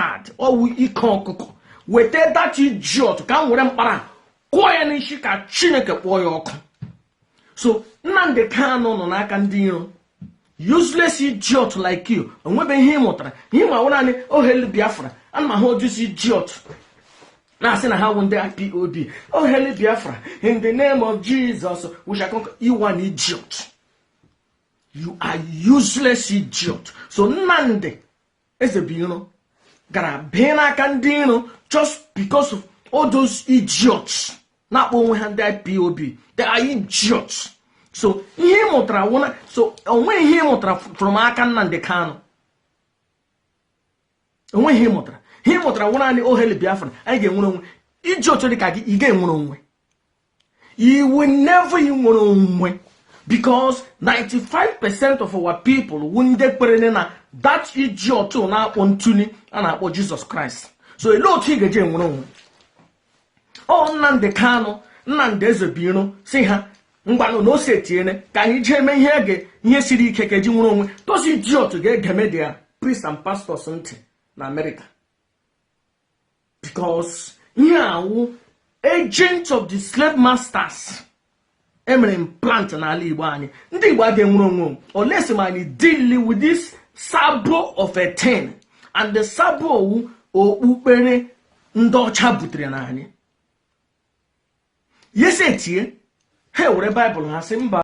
Bastard, ọwụ ike ọkụkọ. Weta that idiot ka m were mkpara kụọ ya n'isi, ka Chineke kpọọ ya ọkụ. So Nnamdị Kanụ nọ n'aka ndị iro. Useless idiot like you, onwebe ihe ị mụtara. Ihe ma naanị "All hail Biafra". Ana m ahụ ojusi idiot na-asị na ha wụ ndị IPOB. "All hail Biafra, in the name of Jesus we shall conquer." You are an idiot. You are useless idiot. So Nnamdị Ezebiro gara bee n'aka ndị iro just because of all those idiots na-akpọ onwe ha ndị IPOB. They are idiots. So ihe ị mụtara wụna, so onwe ihe ị mụtara from aka Nnamdị Kanụ. Onwe ihe ị mụtara. Ihe ị mụtara wụ naanị "All hail Biafra, anyị ga-enwere onwe". Iji otu dị ka gị, ị ga-enwere onwe? You will never nwere onwe, because 95% of our people wụ ndị kperere na that idiot na-akpọ ntuli a na-akpọ Jesus Christ. So elee otu ị ga-eji enwere onwe? Ọ Nnamdị Kanụ, Nnamdị Ezebiro si ha ngwanụ na ose etinyere ka anyị jee mee ihe ga ihe siri ike ka eji nwere onwe. Those idiot ga-egeme their priests and pastors ntị na America, because ihe awụ agent of the slave masters emere implant n'ala Igbo anyị. Ndị Igbo a ga-enwere onwe unless ma anyị deal with this sabo of a thing, and the sabo owu okpukpere ndị ọcha butere na anyị. Yesi etie ha ewere Baịbụl ha sị mba.